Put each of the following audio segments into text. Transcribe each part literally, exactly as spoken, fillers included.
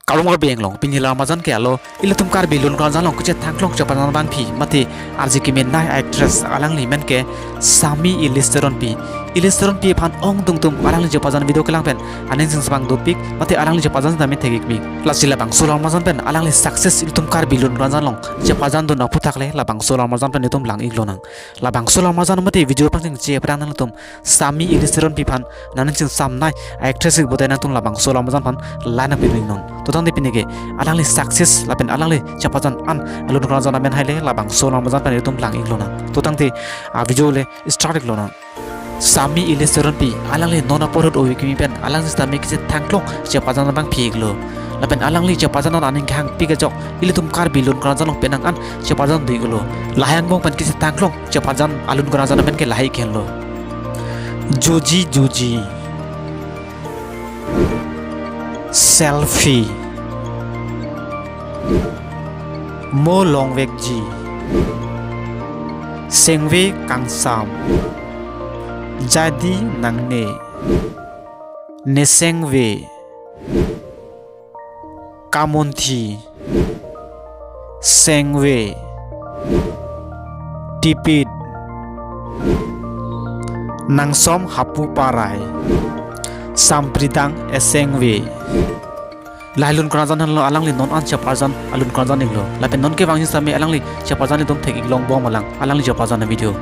Kardom Karbi Anglong, pini la armajan ke alo, ilitum Karbi lun kranjan along kechethangklong chepajan abangpi, mate arje kemenei actress alangli amen ke Sami Ilis Teronpi. Ilis Teronpi aphan ongdung atum alangli chepajan video kelang pen aning sing sabang dopik, mate alangli chepajan sitame thek-ikpik. Lasi labangso la armajan pen alangli success ilitum Karbi lun kranjan along chepajan dun aphuthak le labangso la armajan pen itum lang-iklonang. Labangso la armajan mate video pangcheng che pran nangtum Sami Ilis Teronpi aphan nangning sing samnei actress ik bote nangtum labangso la armajan aphan line up iknon. To tangte pini ke alangli success lapen alangli chepajan an alun kranjan amen hai le labangso la armajan pen itum lang-iklonang. To tangte a video le start iklonang. Sami Ilis Teronpi alangli non apor ahut ove kimi pen alangli sitame kechethangklong chepajan abangpi iklo. Lapen alangli chepajan an aning kehangpik ajok ilitum Karbi lun kranjan along penang an chepajan do-iklo. Lahai angbong pen kechethangklong chepajan alun kranjan amen ke lahai ikhenlo. Juji juji. Selfie. Mo longvekji. Sengve kangsam. Jadi nangne. Nesengve. Kamunthi. Sengve. Tipit. Nangsom hapu parai. Sampridang esengve. Lahai lun kranjan henlo alangli non an chepajan alun kranjan iklo. Lapen non kevang sitame alangli chepajan itum thek-iklong bom alang alangli chepajan a video.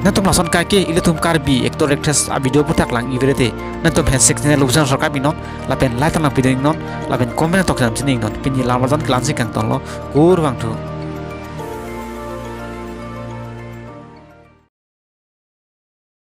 Nangtum lason kaike ilitum Karbi actor actress a video aphuthak lang-ik vire te nangtum handshake channel lukusan sorkap iknon lapen like tang lang video iknon lapen comment tok jam sini iknon. Pini la armajan kelang si kangtonlo, kurvangthu.